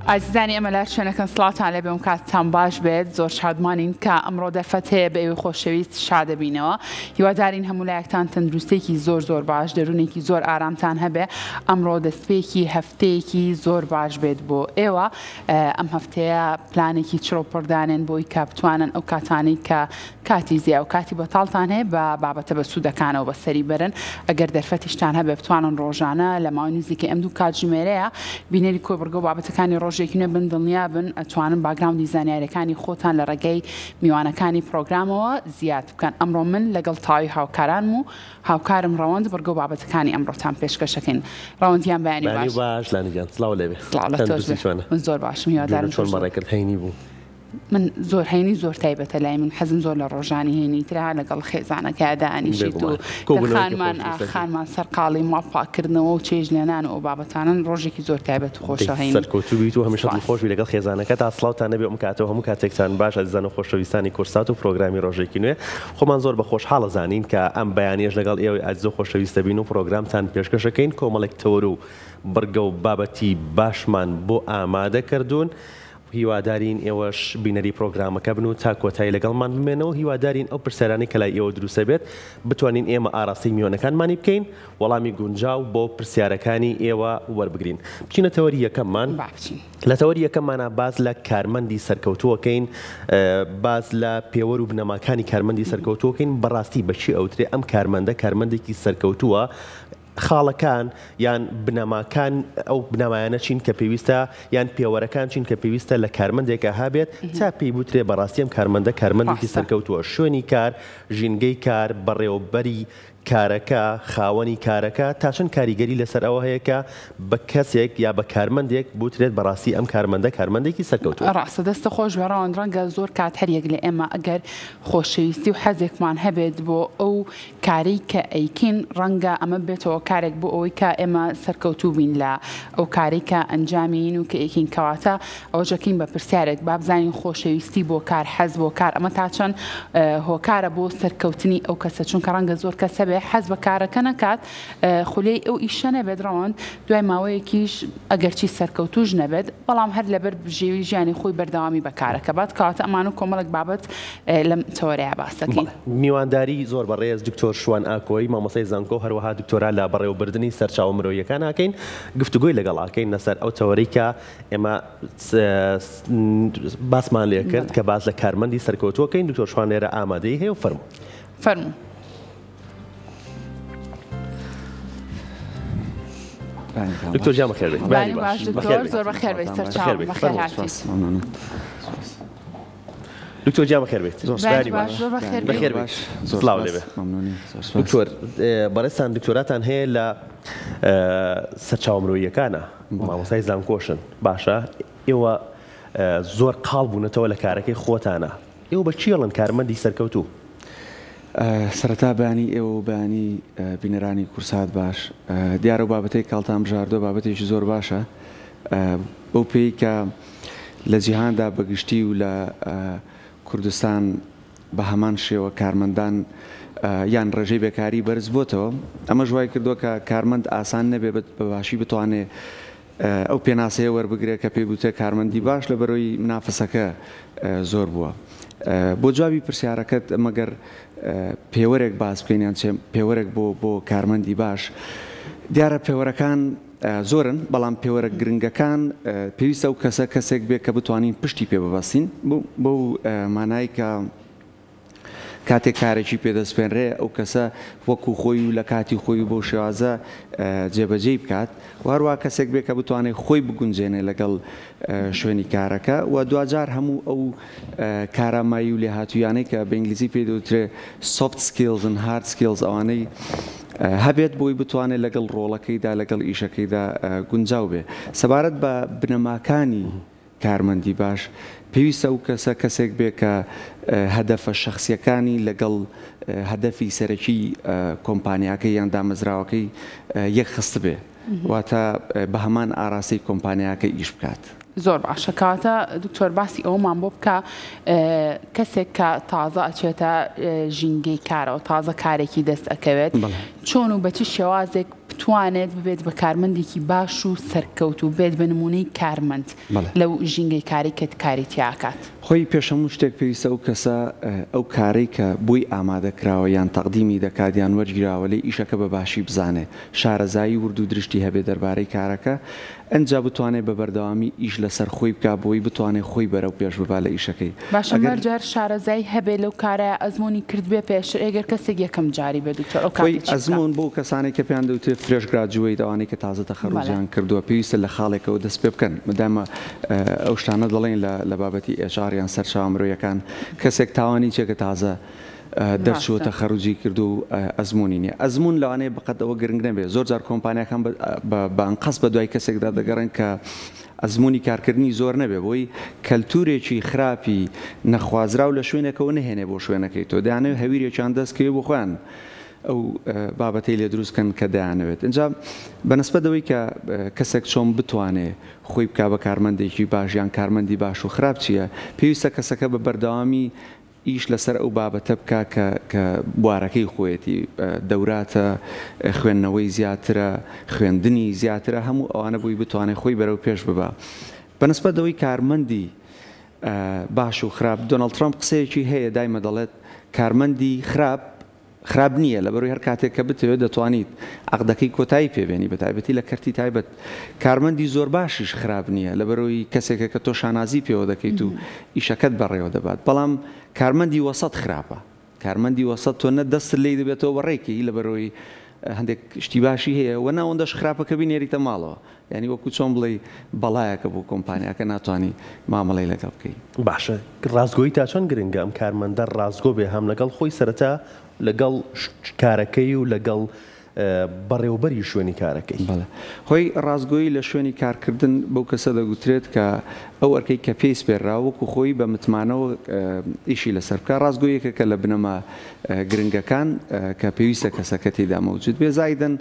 ئازیزانی ئێمە لە شوێنەکەن سڵاوتان لێبێ و کاتتان باش بێت زۆر شادمانین کە ئەمڕۆ دەرفەت هەیە بە ئێوەی خۆشەویست شادەبینەوە هیوادارین هەموو لایەکتان تەندروستێکی زۆر زۆر باش دەروونێکی زۆر ئارامتان هەبێ ئەمڕۆ دەستپێکی هەفتەیەکی زۆر باش بێت بۆ ئێوە ئەم هەفتەیە پلانێکی چڕ و پڕ دانێن بۆی کە بتوانن ئەو کاتانەی کە کاتی زیا و کاتی بەتاڵتان هەیە بە بابەتە بەسوودەکانەوە بەسەری بەرن، ئەگەر دەرفەتیشتان هەبێ بتوانن ڕۆژانە لە ماوەی نزیکەی ئەم دوو کاتژمێرەیە بینەری کۆی بڕگە و بابەتەکانی ڕۆژێکی نوێ بن دڵنیا بن ئەتوانن background ی زانیاریەکانی خۆتان لە ڕێگەی میوانەکانی پڕۆگرامەوە زیاد بکەن ئەمڕۆ من لەگەڵ تەواوی هاوکارانم و هاوکارم ڕەوەند بڕگە و بابەتەکانی ئەمڕۆتان پێشکەشەکەین ڕەوەند گیان بەیانی باش. بەیانی باش لانی گیان سڵاو لێبێ سڵاو لە تۆش تەندروستی بێ چۆنە؟ من زۆر باشم هیوادارم دوێنێ چۆن تۆش زۆر بەڕێکرد هەینی بوو؟ من زۆر هەینی زۆر تایبەتە لای من حەزم زۆر لە ڕۆژانی هەینی ترە لەگەڵ خێزانەکەیا دانیشیت و بێگومان کۆبوونەوەیەکی خانمان خۆش لەسەر خانمان سەرقاڵی ماڵ پاککردنەوە و چێژ لێنان و ئەو بابەتانەن ڕۆژێکی زۆر تایبەت و دەی خۆشە هەینی سەرکەوتوو بیت و هەمیشە سپاس. دڵخۆش بی لەگەڵ خێزانەکەتا سڵاوتان نەبێ ئەم کاتە و هەموو کاتێکتان باش ئەزیزان و خۆشەویستانی کورسات و پرۆگرامی ڕۆژێکی نوێ خۆمان زۆر بە خۆشحاڵ ئەزانین کە ئەم بەیانیەش لەگەڵ ئێوەی ئازیز و خۆشەویست دەبین و پرۆگرامتان پێشکەش ئەکەین کۆمەڵێک تەوەر و بڕگە و بابەتی باشمان بۆ ئامادە کردوون هیوادارین ئێوەش بینەری پرۆگرامەکە بن و تا کۆتایی لەگەڵمان بمێنەوە، هیوادارین ئەو پرسیارانەی کە لای ئێوە دروست ئەبێت بتوانین ئێمە ئاراستەی میوانەکانمانی بکەین، وەڵامی گونجاو بۆ پرسیارەکانی ئێوە وەربگرین. بچینە تەوەری یەکەممان. با بچین. لە تەوەری یەکەممانا باس لە کارمەندی سەرکەوتوو ئەکەین، باس لە پێوەر و بنەماکانی کارمەندی سەرکەوتوو ئەکەین، بەڕاستی بە چی ئەوترێ ئەم کارمەندە کارمەندێکی سەرکەوتووە؟ خاڵەکان یان بنەماکان ئەو بنەمایانە چین کە پێویستە یان پێوەرەکان چین کە پێویستە لە کارمەندێکا هەبێت تا پێی بوترێ بەڕاستی ئەم کارمەندە کارمەندێکی ڕاستە. سەرکەوتووە شوێنی کار ژینگەی کار بەڕێوەبەری کارەکە خاوەنی کارەکە تا چەند کاریگەری لەسەر ئەوە هەیە کە بە کەسێک یا بە کارمەندێک بوترێت بەڕاستی ئەم کارمەندە کارمەندێکی سەرکەوتووە. ڕاستە دەستت خۆش بێ ڕەوەند ڕەنگە زۆر کات هەریەک لە ئێمە ئەگەر خۆشەویستی و حەزێکمان هەبێت بۆ ئەو کارەی کە ئەیکەین ڕەنگە ئەمە ببێتە هۆکارێک بۆ ئەوەی کە ئێمە سەرکەوتوو بین لە ئەو کارەی کە ئەنجامیین و کە ئەیکەین کەواتە ئەوەش ئەکەین بە پرسیارێک با بزانین خۆشەویستی بۆ کار حەز بۆ کار ئەمە تا چەند هۆکارە بۆ سەرکەوتنی ئەو کەسە چونکە ڕەنگە زۆر کەس هەبێ حەز بە کارەکە نەکات خولیای ئەو ئیشە نەبێت ڕەوەند دوای ماوەیەکیش ئەگەرچی سەرکەوتووش نەبێت بەڵام هەر لەبەر بژێوی ژیانی خۆی بەردەوامی بە کارەکە بات کەواتە ئەمانە و کۆمەڵێک بابەت لەم تەوەرەیا باس دەکەین. بەڵێ. میوانداری زۆر بەڕێز دکتۆر شوان ئاکۆیی مامۆستای زانکۆ و هەروەها دکتۆرا لە بەڕێوەبردنی سەرچاوە مرۆییەکان ئاکەین گفتوگۆی لەگەڵ ئاکەین لەسەر ئەو تەوەرەی کە ئێمە باسمان لێ کرد کە باس لە کارمەندی سەرکەوتوو ئەکەین دکتۆر شوان لێرە ئامادەی هەیە و فەرموو. فەرموو. دکتۆر گیان بەخێر بێیت. بەیانی باش دکتۆر زۆر بەخێر بێیت سەرچاوم بەخێر هاتیت. دکتۆر گیان بەخێر بێیت. بەیانی باش زۆر بەخێر بێیت. بەخێر بێیت. سڵاو لێبێ. دکتۆر بەڕێزتان دکتۆراتان هەیە لە سەرچاوە مرۆییەکانە مامۆستای زانکۆشن باشە ئێوە زۆر قاڵ بوونەتەوە لە کارەکەی خۆتانە ئێوە بە چی ئەڵێن کارمەندی سەرکەوتوو؟ سەرەتا بەیانی ئێوە و بەیانی بینەرانی کورسات باش. دیارە ئەو بابەتەی کاڵتان بژاردووە بابەتێکی زۆر باشە بەو پێی کە لە جیهاندا بە گشتی و لە کوردستان بە هەمان شێوە کارمەندان یان ڕێژەی بێکاری بەرز بۆتەوە ئەمەش وای کردووە کە کارمەند ئاسان نەبێ بە باشی بتوانێ ئەو پێناسەیە وەربگرێت کە پێی بوترێت کارمەندی باش لە بەرۆی منافەسەکە زۆر بووە. بۆ جوابی پرسیارەکەت مەگەر پێوەرێک باس بکەین یان چێ پێوەرێک بۆ بۆ کارمەندی باش دیارە پێوەرەکان زۆرن بەڵام پێوەرە گرنگەکان پێویستە ئەو کەسە کەسێک بێ کە بتوانین پشتی پێ ببەستین بەو مانای کە کاتێک کارێکی پێ دەسپێنرێ ئەو کەسە وەکو خۆی و لە کاتی خۆی و بەو شێوازە جێبەجێی بکات و هەروە کەسێک بێ کە بتوانێت خۆی بگونجێنێ لەگەڵ شوێنی کارەکە و دواجار هەموو ئەو کارامایی و لێهاتوویانەی کە بە ئینگلیزی پێی دەوترێ soft skills and hard skills ئەوانەی هەبێت بۆی بتوانێت لەگەڵ ڕۆڵەکەیدا لەگەڵ ئیشەکەیدا گونجاو بێ. سەبارەت بە بنەماکانی کارمەندی باش، پێویستە ئەو کەسە کەسێک بێ کە هەدەفە شەخسییەکانی لەگەڵ هەدەفی سەرەکی کۆمپانیاکەی یان دامەزراوەکەی یەکخستبێ، واتە بە هەمان ئاراستەی کۆمپانیاکە ئیش بکات. زۆر باشە کەواتە دکتۆر باسی ئەوەمان بۆ بکە کەسێک کە تازە ئەچێتە ژینگەی کارەوە تازە کارێکی دەست ئەکەوێت چۆن و بە چ شێوازێک. بتوانێت ببێت بە کارمەندێکی باش و سەرکەوتوو، بێت بە نموونەی کارمەند لەو ژینگەی کارەی کە کاری تیا ئەکات؟ خۆی پێش هەموو شتێک پێویستە ئەو کەسە ئەو کارەی کە بۆی ئامادە کراوە یان تەقدیمی دەکات یان وەرگیراوە لێی ئیشەکە بە باشی بزانێ، شارەزایی ورد و درشتی هەبێ دەربارەی کارەکە، ئنجا بتوانێ بە بەردەوامی ئیش لەسەر خۆی بکا بۆی بتوانێ خۆی بەرەو پێش ببا لە ئیشەکەی. باشە ئەگەر. مەرجە هەر شارەزایی هەبێ لەو کارەیا ئەزموونی کردبێ پێشتر ئەگەر کەسێک یەکەم جاری بێ دکتۆر ئەو خۆی کاتە چی بکا؟ ئەزموون بۆ کەسانەی کە پێیان دەوترێ fresh graduate ئەوانەی کە تازە بەڵێ. تەخەروجیان کردووە پێویستە لە خاڵێکەوە دەست پێ بکەن مدامە ئەو شتانە دەڵێین لە لە بابەتی HR یان سەرچاوە مرۆیەکان کەسێک تاوانی چیە کە تازە دەرچووە ڕاستە. تەخەروجی کردووە و ئەزموونی نیە ئەزموون لەوانەیە بەقەد ئەوە گرنگ نەبێ زۆر جار کۆمپانیاکان بە بە ئەنقەست بە دوای کەسێکدا دەگەڕێن کە ئەزموونی کارکردنی زۆر نەبێ بۆی کەلتورێکی خراپی نەخوازراو لە شوێنێکەوە نەهێنێ بۆ شوێنەکەی تۆ دەیانەوێ هەویرێکیان دەست کەوێ بۆ خۆیان ئەو بابەتەی لێ دروست کەن کە دەیانەوێت ئینجا بە نسبەت ئەوەی کە کەسێک چۆن بتوانێ خۆی بکا بە کارمەندێکی باش یان کارمەندی باش و خراپ چییە پێویستە کەسەکە بە بەردەوامی ئیش لەسەر ئەو بابەتە بکا کە کە بوارەکەی خۆیەتی، دەوراتە، خوێندنەوەی زیاترە، خوێندنی زیاترە، هەموو ئەوانە بۆی بتوانێ خۆی بەرەو پێش ببا. بە نسبەت ئەوەی کارمەندی باش و خراپ، دۆناڵد ترەمپ قسەیەکی هەیە دایمە دەڵێت کارمەندی خراپ خراپ نییە، لەبەرئەوەی هەر کاتێک کە بتەوێت دەتوانیت عەقدەکەی کۆتایی پێ بێنی، بەتایبەتی لە کەرتی تایبەت. کارمەندی زۆر باشیش خراپ نییە، لەبەرئەوەی کەسێکە کە تۆ شانازی پێوە دەکەیت و ئیشەکەت بەڕێوە دەبات. بەڵام کارمەندی وەسەت خراپە. کارمەندی وەسەت تۆ نە دەستت لێی دەبێتەوە بەڕێکەی، لەبەرئەوەی هەندێک شتی باشی هەیە و نە ئەوەندەش خراپە کە بینێریتە ماڵەوە. یانی وەکو چۆن بڵێی بەڵایەکە بۆ کۆمپانیاکە ناتوانی مامەڵەی لەگەڵ بکەی. باشە ڕاستگۆیی تا چەند گرنگە ئەم کارمەندە ڕاستگۆ بێ هەم لەگەڵ خۆی سەرەتا لەگەڵ کارەکەی و لەگەڵ بەڕێوبەری شوێنی کارەکەی؟ بەڵێ خۆی ڕاستگۆیی لە شوێنی کارکردن بەو کەسە دەگوترێت کە ئەو ئەرکەی کە پێی سپێرراوە وەکو خۆی بە متمانەوە ئیشی لەسەر بکات ڕاستگۆیی یەکێکە لە بنەما گرنگەکان کە پێویستە کەسەکە تێیدا مەوجود بێ زایدەن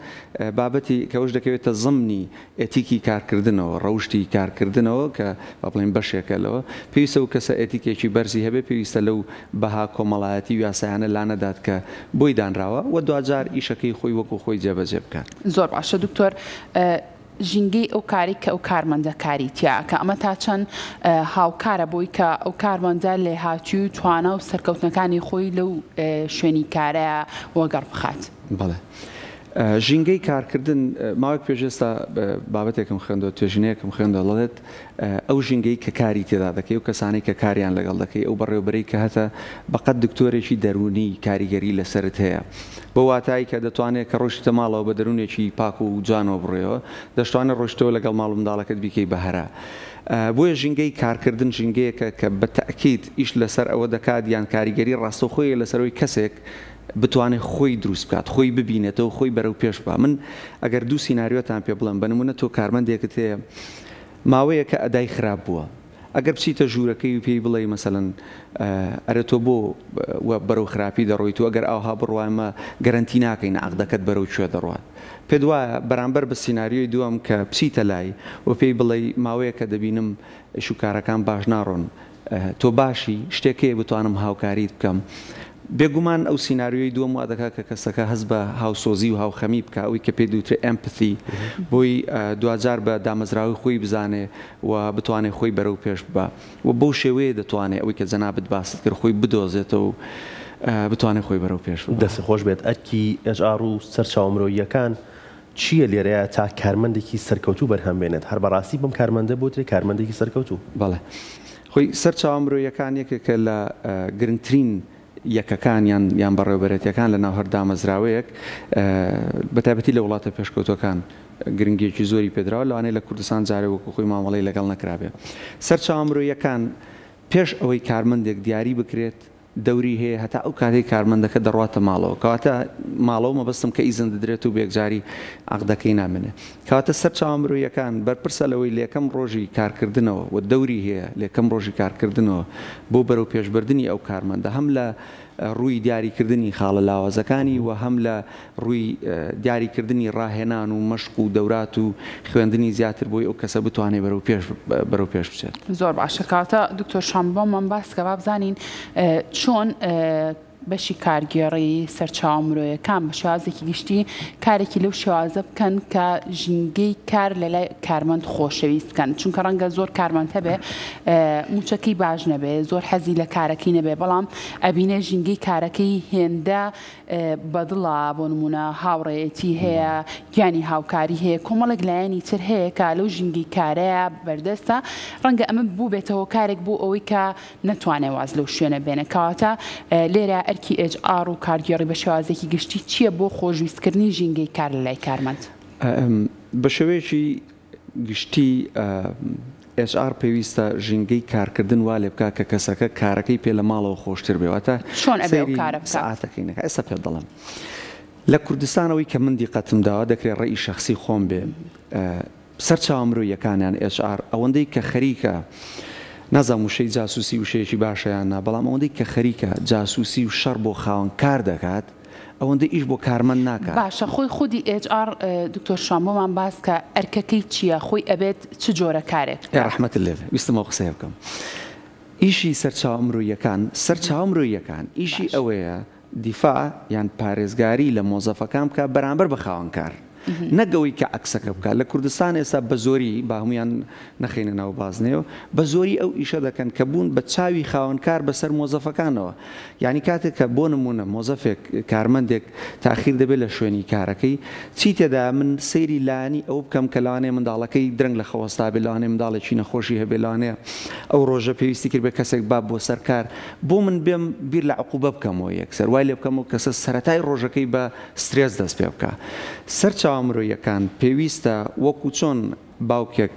بابەتی کە ئەوەش دەکەوێتە زمنی ئێتیکی کارکردنەوە، ڕەوشتی کارکردنەوە کە با بڵێین بەشێکە لەوە، پێویستە ئەو کەسە ئێتیکێکی بەرزی هەبێت، پێویستە لەو بەها کۆمەڵایەتی و یاسایانە لانەدات کە بۆی دانراوە و دواجار ئیشەکەی خۆی وەکو خۆی جێبەجێ بکات. زۆر باشە دکتۆر، ژینگەی ئەو کارەی کە ئەو کارمەندە کاری تیا ئەکا ئەمە تا چەند هاوکارە بۆی کە ئەو کارمەندە لێهاتووی و توانا و سەرکەوتنەکانی خۆی لەو شوێنی کارەیا وەگەڕ بخات؟ بەڵێ. ژینگەی کارکردن، ماوەیەک پێش ئێستا بابەتێکم خوێندەوە، توێژینەیەکم خوێندەوە، دەڵێت ئەو ژینگەی کە کاری تێدا دەکەی، ئەو کەسانەی کە کاریان لەگەڵ دەکەی، ئەو بەڕێوەبەرەی کە هەتە، بەقەد دکتۆرێکی دەروونی کاریگەری لەسەرت هەیە. بەو واتای کە دەتوانێت کە ڕۆیشتیتە ماڵەوە بە دەروونێکی پاک و جوانەوە بڕۆیەوە، دەشتوانێت ڕۆیشتەوە لەگەڵ ماڵ و منداڵەکەت بیکەی بە هەرا. بۆیە ژینگەی کارکردن ژینگەیەکە کە بە تەئکید ئیش لەسەر ئەوە دەکات یان کاریگەری ڕاستەوخۆیە لەسەر ئەوەی کەسێک بتوانێت خۆی دروست بکات، خۆی ببینێتەوە، خۆی بەرەو پێش ببات. من ئەگەر دوو سیناریۆتان پێ بڵێم، بە نموونە تۆ کارمەندێکت هەیە ماوەیەکە ئەدای خراپ بووە، ئەگەر بچیتە ژوورەکەی و پێی بڵێی مەسەلەن ئەرێ تۆ بۆ وە بەرەو خراپی دەڕۆیت و ئەگەر ئاوها بڕوا ئێمە گەرەنتی ناکەین عەقدەکەت بەرەو کوێ دەڕوات. پێت وایە بەرامبەر بە سیناریۆی دووەم کە بچیتە لای و پێی بڵێی ماوەیەکە دەبینم ئیش و کارەکان باش ناڕۆن، تۆ باشی، شتێک هەیە بتوانم هاوکاریت بکەم؟ بێگومان ئەو سیناریۆی دووەم وا دەکات کە کەسەکە هەست بە هاوسۆزی و هاوخەمی بکا، ئەوەی کە پێی دەوترێ Empathy، بۆی دواجار بە دامەزراوەی خۆی بزانێ و بتوانێ خۆی بەرەو پێش ببا و بەو شێوەیە دەتوانێ ئەوەی کە جەنابت باست کرد خۆی بدۆزێتەوە و بتوانێ خۆی بەرەو پێش ببا. دەستت خۆش بێت، ئەرکی HR و سەرچاوە مرۆییەکان چییە لێرەیا تا کارمەندێکی سەرکەوتوو بەرهەم بێنێت؟ هەر بەڕاستی بەم کارمەندە بوترێ کارمەندێکی سەرکەوتوو؟ بەڵێ. خۆی سەرچاوە مرۆییەکان یەکێکە لە گرنگترین یەکەکان یان یان بەڕێوەبەرێتیەکان لە ناو هەر دامەزراوەیەک بە تایبەتی لە وڵاتە پێشکەوتووەکان گرنگیەکی زۆری پێدراوە لەوانەیە لە کوردستان جارێ وەکو خۆی مامەڵەی لەگەڵ نەکرابێ. سەرچاوە مرۆییەکان پێش ئەوەی کارمەندێک دیاری بکرێت دەوری هەیە هەتا ئەو کاتەی کارمەندەکە دەڕواتە ماڵەوە کەواتە ماڵەوە مەبەستم کە ئیزن دەدرێت و بەیەکجاری عەقدەکەی نامێنێ کەواتە سەرچاوە مرۆییەکان بەرپرسە لەوەی لەیەکەم ڕۆژی کارکردنەوە و دەوری هەیە لەیەکەم ڕۆژی کارکردنەوە بۆ بەرەو پێشبردنی ئەو کارمەندە هەم لە ڕووی دیاریکردنی خاڵە لاوازەکانی و هەم لە ڕووی دیاریکردنی ڕاهێنان و مەشق و دەورات و خوێندنی زیاتر بۆی ئەو کەسە بتوانێت بەرەو پێش بەرەو پێش بچێت. زۆر باشە کەواتە دکتۆر شامبۆمان باس کە با بزانین چۆن بەشی کارگێڕی، سەرچاوە مرۆیەکان بە شێوازێکی گشتی کارێکی لەو شێوازە بکەن کە ژینگەی کار لە لای کارمەند خۆشەویست بکەن، چونکە ڕەنگە زۆر کارمەند هەبێ مووچەکەی باش نەبێ، زۆر حەزی لە کارەکەی نەبێ، بەڵام ئەبینێ ژینگەی کارەکەی هێندە بەدڵە، بۆ نموونە هاوڕێیەتی هەیە، گیانی هاوکاری هەیە، کۆمەڵێک لایەنی تر هەیە کە لەو ژینگەی کارەیە بەردەستە، ڕەنگە ئەمە بووبێتە هۆکارێک بۆ ئەوەی کە نەتوانێ واز لەو شوێنە بێنێ. کەواتە لێرە ئەرکی ئێچ ئاڕ و کارگێڕی بە شێوازێکی گشتی چییە بۆ خۆشویستکردنی ژینگەی کار لە لای کارمەند؟ بە شێوەیەکی گشتی ئێچ ئاڕ پێویستە ژینگەی کارکردن وا لێ بکا کە کەسەکە کارەکەی پێ لە ماڵەوە خۆشتر بێ واتە چۆن ئەبێ ئەو سەیری کارە بکات؟ سەعاتەکەی نەکا. ئێستا پێت دەڵێم. لە کوردستان ئەوەی کە من دیقەتم داوە دەکرێ ڕەئی شەخسی خۆم بێ، سەرچاوە مرۆییەکانیان، HR، ئەوەندەی کە خەریکە، نازانم وشەی جاسووسی وشەیەکی باشە یان نا، بەڵام ئەوەندەی کە خەریکە جاسووسی و شەڕ بۆ خاوەن کار دەکات، ئەوەندە ئیش بۆ کارمەند ناکات. باشە خۆی خودی HR دکتۆر شوان بۆمان باس کە ئەرکەکەی چییە؟ خۆی ئەبێت چ جۆرە کارێک ئێ بکات؟ ڕەحمەتت لێ بێ ویستم ئەو قسەیە بکەم. ئیشی سەرچاوە مرۆییەکان، سەرچاوە مرۆییەکان ئیشی باش. ئەوەیە دیفاع یان پارێزگاری لە مۆزەفەکان بکات بەرامبەر بە خاوەنکار نەک ئەوەی کە عەکسەکە بکات. لە کوردستان ئێستا بە زۆری، با هەموویان نەخەینە ناو بازنەیەوە، بە زۆری ئەو ئیشە دەکەن کە بوون بە چاوی خاوەنکار بەسەر مۆزەفەکانەوە. یانی کاتێک کە بۆ نموونە مۆزەفێک، کارمەندێک تاخیر دەبێت لە شوێنی کارەکەی، چی تێدایە من سەیری لایەنی ئەوە بکەم کە لەوانەیە منداڵەکەی درەنگ لە خەو هەستابێت، لەوانەیە منداڵێکی نەخۆشی هەبێت، لەوانەیە ئەو ڕۆژە پێویستی کردبێت کەسێک با بۆ سەر کار، بۆ من بێم بیر لە عقوبە بکەمەوە یەکسەر وای لێ بکەم ئەو کەسە سەرەتای ڕۆژەکەی بە سترێس دەست پێ بکا. سەرچاوە مرۆییەکان پێویستە وەکو چۆن باوکێک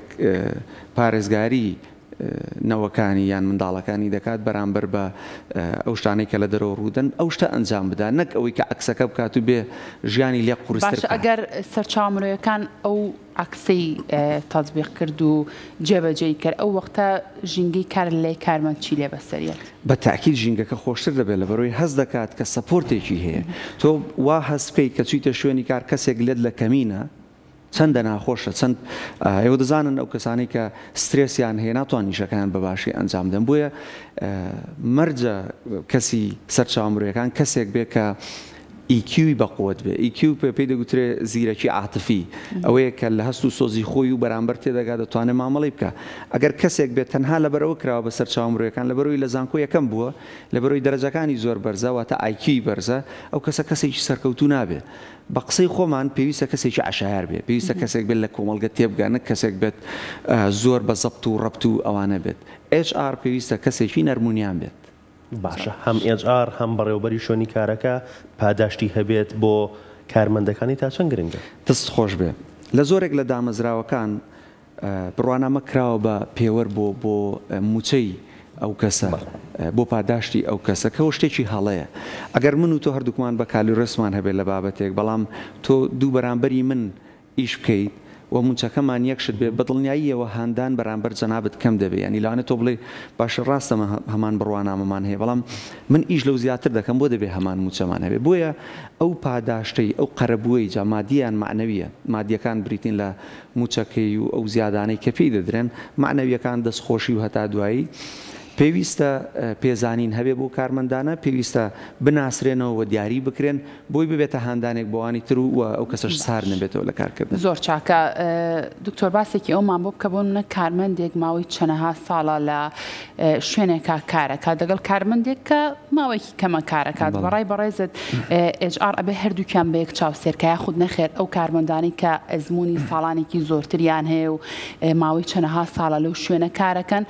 پارێزگاری نەوەکانی یان منداڵەکانی دەکات بەرامبەر بە ئەو شتانەی کە لە دەرەوە ڕوودەن ئەو شتە ئەنجام بدا نەک ئەوەی کە عەکسەکە بکات و بێ ژیانی لێ قورستر باشە بکات. ئەگەر سەرچاوە مرۆیەکان ئەو عەکسەی تەتبیق کرد و جێبەجێی کرد ئەو وەختە ژینگەی کار لەلای کارمەند چی لێ بەسەر یەت؟ بە تەئکید ژینگەکە خۆشتر دەبێت لەبەرئەوەی هەست دەکات کە support ێکی هەیە. تۆ وا هەست بکەیت کە چویتە شوێنی کار کەسێک لێت لە کەمینە چەندە ناخۆشە چەند ئێوە دەزانن ئەو کەسانەی کە سترێسیان هەیە ناتوان ئیشەکەیان بە باشی ئەنجام بدەن بۆیە مەرجە کەسی سەرچاوە مرۆیەکان کەسێک بێ کە EQ ی بەقوەت بێ، EQ پێی دەگوترێ زیرەکی عاتفی، ئەوەیە کە لە هەست و سۆزی خۆی و بەرامبەر تێدەگا دەتوانێ مامەڵەی بکا. ئەگەر کەسێک بێ تەنها لەبەرئەوە کراوە بە سەرچاوە مرۆیەکان لەبەرئەوەی لە زانکۆ یەکەم بووە، لەبەرئەوەی دەرەجەکانی زۆر بەرزە واتە IQ ی بەرزە، ئەو کەسە کەسێکی سەرکەوتوو نابێ. بە قسەی خۆمان پێویستە کەسێکی عەشایەر بێ، پێویستە کەسێک بێت لە کۆمەڵگە تێبگا نەک کەسێک بێت زۆر بە زەبت و ڕەبت و ئەوانە بێت. HR پێویستە کەسێکی نەرمونیان بێت. باشە هەم ئێچ ئاڕ هەم بەڕێوەبەری شوێنی کارەکە پاداشتی هەبێت بۆ کارمەندەکانی تا چەند گرنگە؟ دەستت خۆش بێ. لە زۆرێک لە دامەزراوەکان بڕوانامە کراوە بە پێوەر بۆ بۆ موچەی ئەو کەسە بۆ پاداشتی ئەو کەسە کەوە شتێکی هەڵەیە. ئەگەر من و تۆ هەردووکمان بەکالۆریۆسمان هەبێت لە بابەتێک بەڵام تۆ دوو بەرامبەری من ئیش بکەیت و موچەکەمان یەک شت بێت بەدڵنیاییەوە هاندان بەرامبەر جەنابت کەم دەبێت یانی لەوانەیە تۆ بڵێی باشە ڕاستە هەمان بڕوانامەمان هەیە بەڵام من ئیش لەو زیاتر دەکەم بۆ دەبێت هەمان موچەمان هەبێت بۆیە ئەو پاداشتەی ئەو قەرەبووەی جا مادی یان مەعنەویە مادیەکان بریتین لە موچەکەی و ئەو زیادانەی کە پێی دەدرێن مەعنەویەکان دەستخۆشی و هەتا دوایی پێویستە پێزانین هەبێ بۆ کارمەندانە پێویستە بناسرێنەوە و دیاری بکرێن بۆی ببێتە هاندانێک بۆ ئەوانی تر و ئەو کەسەش سارد باش نەبێتەوە لە کارکردن. زۆر چاکە دکتۆر باسێکی ئەومان بۆ بکە بۆ نمونە کارمەندێک ماوەی چەنەها ساڵە لە شوێنێکا کارەکات لەگەڵ کارمەندێک کە ماوەیەکی کەمە کارەکات بەڵێ. بەڕای بەڕێزت HR ئەبێ هەردووکیان بە یەک چاو سێرکا یاخود نەخێر ئەو کارمەندانەی کە ئەزموونی ساڵانێکی زۆرتریان هەیە و ماوەی چەنەها ساڵە لەو شوێنە کارەکەن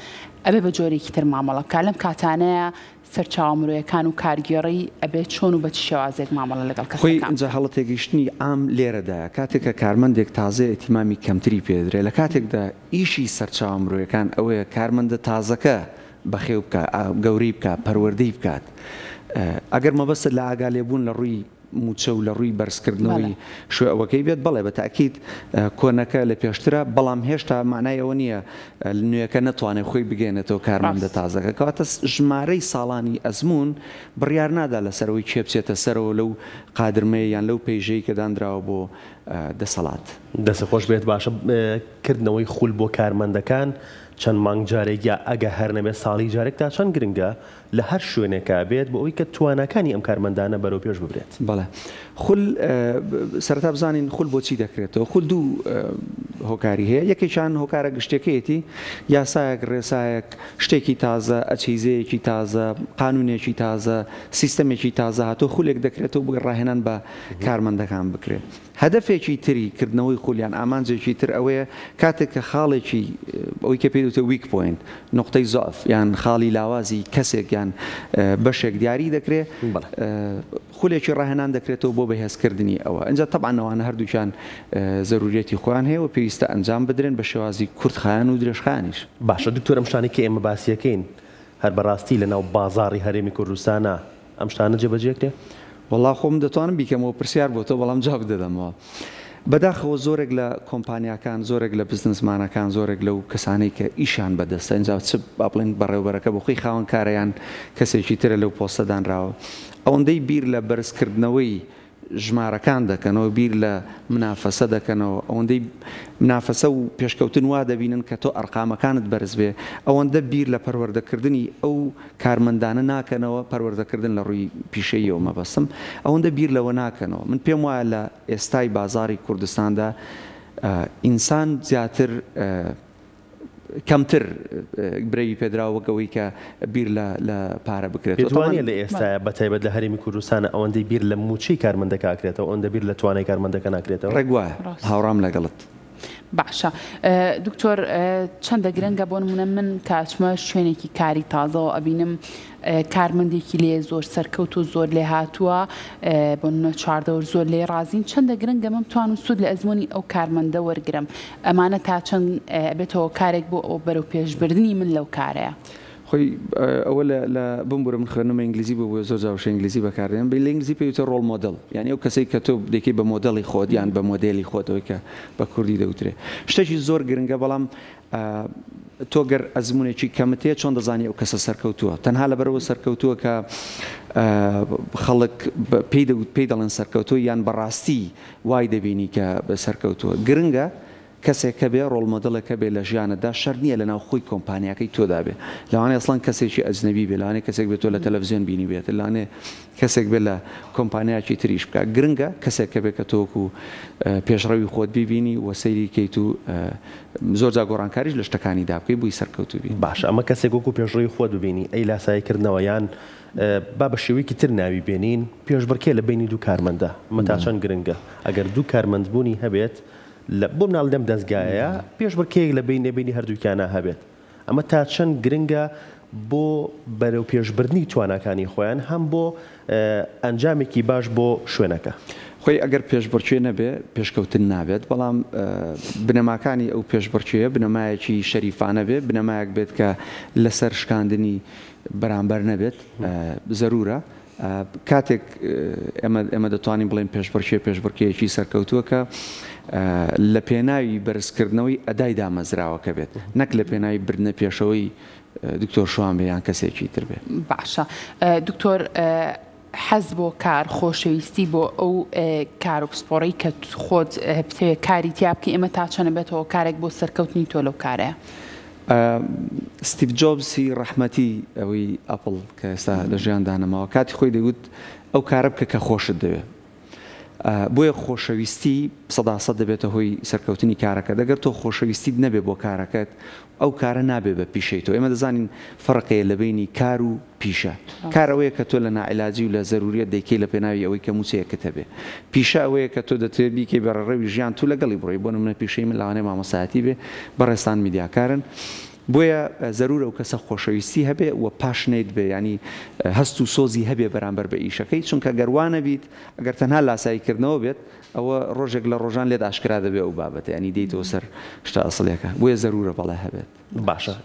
ئەبێ بە جۆرێکی تر مامەڵە بکات لەم کاتانەیە سەرچاوە مرۆیەکان و کارگێڕی ئەبێت چۆن و بە چ شێوازێک مامەڵە لەگەڵ خۆی کەسەکان ئینجا بکەن؟ هەڵە تێگەیشتنی عام لێرەدایە کاتێک کە کارمەندێک تازەیە ئیهتیمامی کەمتری پێدرێ لە کاتێکدا ئیشی سەرچاوە مرۆیەکان ئەوەیە کارمەندە تازەکە بەخێو بکا گەورەی بکا پەروەردەی بکات ئەگەر مەبەستت لە ئاگا لێبوون لە ڕووی مووچە و لە ڕووی بەرزکردنەوەی شوێوەکەی بێت، بەڵێ بە تەئکید کۆنەکە لە پێشترە، بەڵام هێشتا مانای ئەوە نییە نوێیەکە نەتوانێت خۆی بگەیەنێتەوە کارمەندە تازەکە. کەواتە ژمارەی ساڵانی ئەزموون بڕیار نادا لەسەر ئەوەی کێ بچێتە سەرەوە لەو قادرمەیە یان لەو پەیژەی کە دانراوە بۆ دەسەڵات. دەست خۆش بێت باشە کردنەوەی خول بۆ کارمەندەکان چەند مانگ جارێک یا ئەگە هەر نەبێت ساڵی جارێک تا چەند گرنگە لە هەر شوێنێکا بێت بۆ ئەوەی کە تواناکانی ئەم کارمەندانە بەرەو پێش ببرێت؟ بەڵێ خول سەرەتا بزانین خول بۆچی دەکرێتەوە خول دوو هۆکاری هەیە یەکێکیان هۆکارە گشتیەکەیەتی یاسایەک ڕێسایەک شتێکی تازە ئەچیزەیەکی تازە قانونێکی تازە سیستەمێکی تازە هاتۆ خولێک دەکرێتەوە بۆی ڕاهێنان بە کارمەندەکان بکرێت. هەدەفێکی تری کردنەوەی خول یان ئامانجێکی تر ئەوەیە کاتێک کە خاڵێکی ئەوەی کە پێی دەوترێت weak point نوقتەی زەعف یان خاڵی لاوازی کەسێک یان بەشێک دیاری دەکرێت خولێکی ڕاهێنان دەکرێتەوە بۆ بەهێزکردنی ئەوە ئینجا تەبعەن ئەوانە هەردووکیان زەروریەتی خۆیان هەیە و پێویستە ئەنجام بدرێن بە شێوازی کورتخایەن و درێژخایەنیش. باشە دکتۆر ئەم شتانەی کە ئێمە باسیەکەین هەر بەڕاستی لەناو بازاڕی هەرێمی کوردستانا ئەم شتانە جێبەجێکرێ؟ وەڵا خۆ من دەتوانم بیکەمەوە پرسیار بۆ تۆ بەڵام جواب دەدەمەوە. بەداخەوە زۆرێک لە کۆمپانیاکان زۆرێک لە بزنسمانەکان زۆرێک لەو کەسانەی کە ئیشیان بەدەستە ئینجا چ با بڵێین بەڕێوبەرەکە بۆ خۆی خاوەن کارە یان کەسێکی ترە لەو پۆستە دانراوە ئەوەندەی بیر لە بەرزکردنەوەی ژمارەکان دەکەنەوە، بیر لە منافەسە دەکەنەوە، ئەوەندەی منافەسە و پێشکەوتن وا دەبینن کە تۆ ئەرقامەکانت بەرز بێ، ئەوەندە بیر لە پەروەردەکردنی ئەو کارمەندانە ناکەنەوە، پەروەردەکردن لە ڕووی پیشەییەوە مەبەستم، ئەوەندە بیر لەوە ناکەنەوە. من پێم وایە لە ئێستای بازاڕی کوردستاندا ئینسان زیاتر کەمتر برەوی پێدراوە وەک ئەوەی کە بیر لە لە پارە بکرێتەوە. پێت وانیە لە ئێستایا بە تایبەت لە هەرێمی کوردستانا ئەوەندەی بیر لە مووچەی کارمەندەکە ئەکرێتەوە ئەوەندە بیر لە توانای کارمەندەکە ناکرێتەوە؟ ڕێک وایە هاوڕام لەگەڵت. باشە دکتۆر چەندە گرنگە بۆ نمونە من کە ئەچمە شوێنێکی کاری تازەوە ئەبینم کارمەندێکی لێ زۆر سەرکەوت و زۆر لێهاتووە بۆ نمونە چواردەور زۆر لێ ڕازین چەندە گرنگە من بتوانم سوود لە ئەزموونی ئەو کارمەندە وەرگرم ئەمانە تا چەند ئەبێتە هۆکارێک بۆ ئەو بەرەو پێشبردنی من لەو کارەیە؟ خۆی ئەوە لە لە بمبورە من خوێندنمە ئینگلیزی بوو بۆیە زۆر جار وشەی ئینگلیزی بەکاردێنم لە ئینگلیزی پێی وترێ role model یانی ئەو کەسەی کە تۆ دەیکەی بە مۆدێڵی خۆت یان بە مۆدێلی خۆت ئەوەی کە بە کوردی دەوترێ شتێکی زۆر گرنگە بەڵام تۆ گەر ئەزمونێکی کەمت هەیە چۆن دەزانی ئەو کەسە سەرکەوتووە تەنها لەبەرەوە سەرکەوتووە کە خەڵک پێی دەوت پێی دەڵێن سەرکەوتوو یان بەڕاستی وای دەبینی کە سەرکەوتووە گرنگە کەسێک هەبێ role model ێک هەبێ لە ژیانتدا شەرت نییە لەناو خۆی کۆمپانیاکەی تۆدا بێ لەوانەیە ئەسڵەن کەسێکی ئەجنەبی بێ لەوانەیە کەسێک بێ تۆ لە تەلەفزیۆن بینیبێت لەوانەیە کەسێک بێ لە کۆمپانیاکی تریش بکا گرنگە کەسێک هەبێ کە تۆ وەکو پێشڕەوی خۆت بیبینی و سەیری کەیت و زۆر جار گۆڕانکاریش لە شتەکانیدا بکەی بۆی سەرکەوتوو بی. باشە ئەمە کەسێک وەکو پێشڕەوی خۆت ببینی ئەی لاسایی کردنەوە یان با بە شێوەیەکی تر ناوی بێنین پێشبڕکێ لە بەینی دوو کارمەندە ئەمە تا چەند گرنگە ئەگەر دوو کارمەند بوونی هەبێت لە بۆ مناڵ لەم دەزگایەیە پێشبڕکێیەک لە بەینێ بەینی هەردووکیانا هەبێت ئەمە تا چەند گرنگە بۆ بەرەو پێشبردنی تواناکانی خۆیان هەم بۆ ئەنجامێکی باش بۆ شوێنەکە. خۆی ئەگەر پێشبڕکێ نەبێ پێشکەوتن نابێت، بەڵام بنەماکانی ئەو پێشبڕکێیە بنەمایەکی شەریفانە بێ، بنەمایەک بێت کە لەسەر شکاندنی بەرامبەر نەبێت زەرورە. کاتێک ئێمە ئێمە دەتوانین بڵێین پێشبڕکێ پێشبڕکێیەکی سەرکەوتووە کە لە پێناوی بەرزکردنەوەی ئەدای دامەزراوەکە بێت نەک لە پێناوی بردنە پێشەوەی دکتۆر شوان بێ یان کەسێکی تر بێ. باشە دکتۆر حەز بۆ کار خۆشەویستی بۆ ئەو کار و پسپۆڕەی کە خۆت بتەوێت کاری تیا بکەی ئەمە تا چەنە بێتە هۆکارێک بۆ سەرکەوتنی تۆ لەو کارەیە؟ ستیڤ جۆبسی ڕەحمەتی ئەوەی ئەپڵ کە ئێستا لە ژیاندا نەماوە کاتی خۆی دەیوت ئەو کارە بکە کە خۆشت دەوێ بۆیە خۆشەویستی سەدا سەد دەبێتە هۆی سەرکەوتنی کارەکەت ئەگەر تۆ خۆشەویستیت نەبێ بۆ کارەکەت ئەو کارە نابێ بە پیشەی تۆ ئێمە دەزانین فەرق هەیە لە بەینی کار و پیشە کار ئەوەیە کە تۆ لە ناعیلاجی و لە زەروریەت دەیکەی لە پێناوی ئەوەی کە موچەیەکت هەبێ پیشە ئەوەیە کە تۆ دەتەوێت بیکەی بە ڕێڕەوی ژیانت و لەگەڵی بڕۆی بۆ نمونە پیشەی من لەوانەیە مامۆستایەتی بێ بەڕێزتان میدیاکارن بۆیە زەرورە ئەو کەسە خۆشەویستی هەبێ و passionate بێ یانی هەست و سۆزی هەبێ بەرامبەر بە ئیشەکەی چونکە گەر وا نەبیت ئەگەر تەنها لاسایی کردنەوە بێت ئەوە ڕۆژێک لە ڕۆژان لێت ئاشکرا دەبێ ئەو بابەتە یانی دێیتەوە سەر شتە ئەسڵیەکە بۆیە زەرورە بەڵێ هەبێت. باشە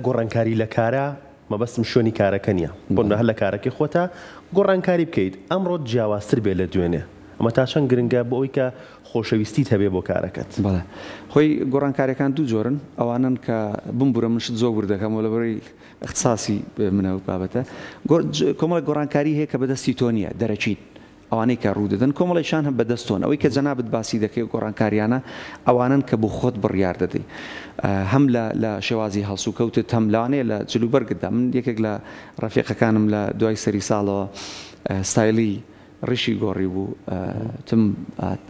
گۆڕانکاری لە کارا مەبەستم شوێنی کارەکە نیە بۆ نمونە هەر لە کارەکەی خۆتا گۆڕانکاری بکەیت ئەمڕۆت جیاوازتر بێت لە دوێنێ ئەمە تا چەند گرنگە بۆ ئەوەی کە خۆشەویستیت هەبێ بۆ کارەکەت؟ بەڵێ خۆی گۆڕانکاریەکان دوو جۆرن ئەوانەن کە بمبورە من شت زۆر ورد دەکەمەوە لەبەرەی اختصاصی منە ئەو بابەتە کۆمەڵێک گۆڕانکاری هەیە کە بەدەستی تۆ نیە دەرەکین. ئەوانەی کە ڕوو دەدەن کۆمەڵێکیان هەن بەدەست تۆن ئەوەی کە جەنابت باسی دەکەی و گۆڕانکاریانە ئەوانەن کە بۆ خۆت بڕیار دەدەی هەم لە لە شێوازی هەڵسوکەوتت هەم لەوانەیە لە جلوبەرگتدا من یەکێک لە ڕەفیقەکانم لە دوای سەری ساڵەوە ستایلی ڕیشی گۆڕی بوو تم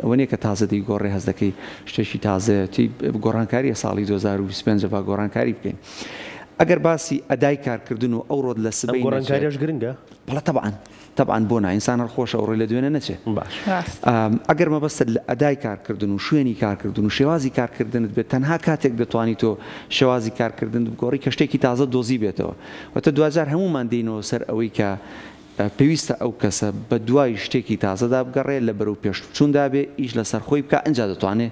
ئەوە نیە کە تازە دەیگۆڕێ هەست دەکەی شتێکی تازەیە تی گۆڕانکاریە ساڵی 2025 با گۆڕانکاری بکەین ئەگەر باسی ئەدای کارکردن و ئەوڕۆت لە ئەم سبەی نەچێ گۆڕانکاریەش گرنگە؟ بەڵێ تەبعەن تەبعەن بۆ نا ئینسان هەر خۆشە ئەوڕۆی لە دوێنێ نەچێ باش. ڕاستە. ئەگەر مەبەستت لە ئەدای کارکردن و شوێنی کارکردن و شێوازی کارکردنت بێت تەنها کاتێک دەتوانی تۆ شێوازی کارکردنت بگۆڕی کە شتێکی تازە دۆزیبێتەوە واتە دواجار هەموومان دێینەوە سەر ئەوەی کە پێویستە ئەو کەسە بە دوای شتێکی تازەدا بگەڕێ، لە بەرەو پێشچووندا بێ، ئیش لەسەر خۆی بکا، ئینجا دەتوانێ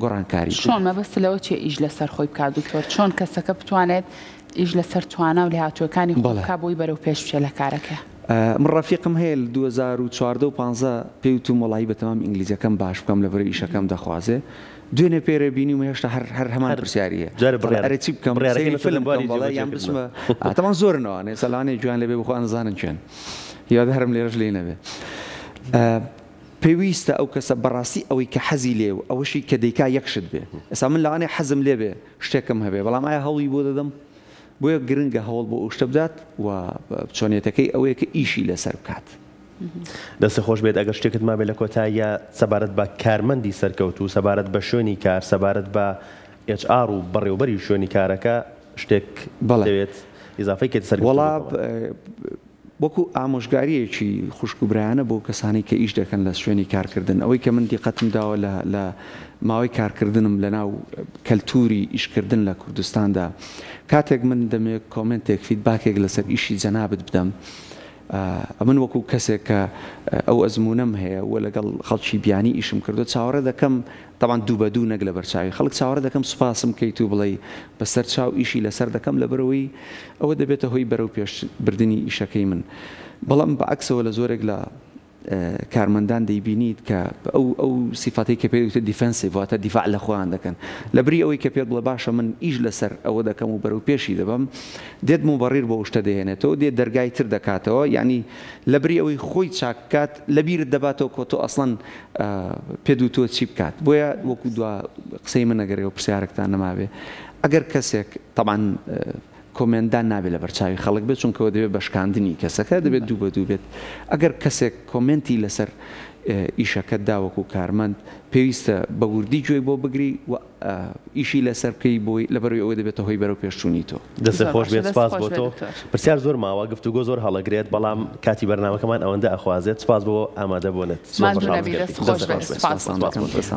گۆڕانکاری بکا. چۆن؟ مەبەستت لەوە چیە ئیش لەسەر خۆی بکا دکتۆر؟ چۆن کەسەکە بتوانێت ئیش لەسەر توانا و لێهاتوویەکانی خۆی بەڵێ. بکا بۆی بەرەو پێش بچێ لە کارەکەیا؟ من ڕەفیقم هەیە لە 2014 و 15 پێی وتوم وەڵایی بەتەمام ئینگلیزیەکەم باش بکەم لەبەرئ ئیشەکەم دەخوازێ، دوێنێ پێرێ بینیومە هێشتا هەر هەر هەمان هەر پرسیاری هەیە جارێ دەڵێ بڕیارە ئەرێ چی بکەم بڕیارەکەی سەیری لەسەر فلم بواری بکەم بەڵێ یان جێبەجێکردنە. بچمە ئا تەبعەن زۆرن ئەوانە ئێستا لەوانەیە گوێیان لێ بێ بۆ خۆیان دەزانن کێن هیوادارم لێرەش لێی نەبێ ئە پێویستە ئەو کەسە بەڕاستی ئەوەی کە حەزی لێ و ئەوەشی کە دەیکا یەک شت بێ ئێستا من لەوانەیە حەزم لێ بێ شتێکم هەبێ بەڵام ئایا هەوڵی بۆ دەدەم بۆیە گرنگە هەوڵ بۆ ئەو شتە بدات و چۆنیەتەکەی ئەوەیە کە ئیشی لەسەر بکات. دەستت خۆش بێت ئەگەر شتێکت مابێت لە کۆتاییا سەبارەت بە کارمەندی سەرکەوتوو سەبارەت بە شوێنی کار سەبارەت بە HR و بەڕێوبەری شوێنی کارەکە شتێک بەڵێ. دەوێت ئیزافەی کەیتە سەر وەڵا گفتوگۆکەمان. وەکو ئامۆژگارییەکی خوشک و برایانە بۆ کەسانەی کە ئیش دەکەن لە شوێنی کارکردن ئەوەی کە من دیقەتم داوە لە لە ماوەی کارکردنم لە ناو کەلتوری ئیشکردن لە کوردستاندا کاتێک من دەمەوێت comment ێک feedback ێک لەسەر ئیشی جەنابت بدەم ئەمن وەکو کەسێک کە ئەو ئەزموونەم هەیە و لەگەڵ خەڵکی بیانی ئیشم کردووە چاوەڕێ دەکەم تەبعەن دوو بە دوو نەک لەبەر چاوی خەڵک چاوەڕێ دەکەم سوپاسم بکەیت و بڵێی بەسەر چاو ئیشی لەسەر دەکەم لەبەرئەوەی ئەوە دەبێتە هۆی بەرەو پێش بردنی ئیشەکەی من بەڵام بە عەکسەوە لە زۆرێک لە کارمەندان دەیبینیت کە ئەو ئەو سیفەتەی کە پێی دەوترێت defensive واتە دیفاع لە خۆیان دەکەن لەبری ئەوەی کە پێت بڵێ باشە من ئیش لەسەر ئەوە دەکەم و بەرەو پێشی دەبەم دێت موبەڕیر بۆ ئەو شتە دەهێنێتەوە دێت دەرگای تر دەکاتەوە یانی لەبری ئەوەی خۆی چاک بکات لەبیرت دەباتەوە کە تۆ ئەسڵەن پێت وتووە چی بکات بۆیە وەکو دوا قسەی من ئەگەر ئێوە پرسیارێکتان نەمابێ ئەگەر کەسێک تەبعەن comment دان نابێت لەبەر چاوی خەڵک بێت چونکە ئەوە دەبێت بە شکاندنی کەسەکە دەبێت دوو بە دوو بێت ئەگەر کەسێک comment ی لەسەر ئیشەکەت دا وەکو کارمەند پێویستە بە وردی گوێی بۆ بگری و ئیشی لەسەر بکەی بۆی لەبەروی ئەوەی دەبێتە هۆی بەرەو پێشچوونی تۆ. دەستت زۆر خۆش باشە بێت دەست سپاس خۆش بۆ بێت تۆ دکتۆر. پرسیار زۆر ماوە گفتوگۆ زۆر هەڵەگرێت بەڵام کاتی بەرنامەکەمان ئەوەندە ئەخوازێت سپاس بۆ ئامادەبوونت زۆر ماندوو خۆشحاڵم نەبی کردی دەست خۆش دەستت بێت خۆش بێت سپاس بۆ سپاس تۆ. بۆ تۆ.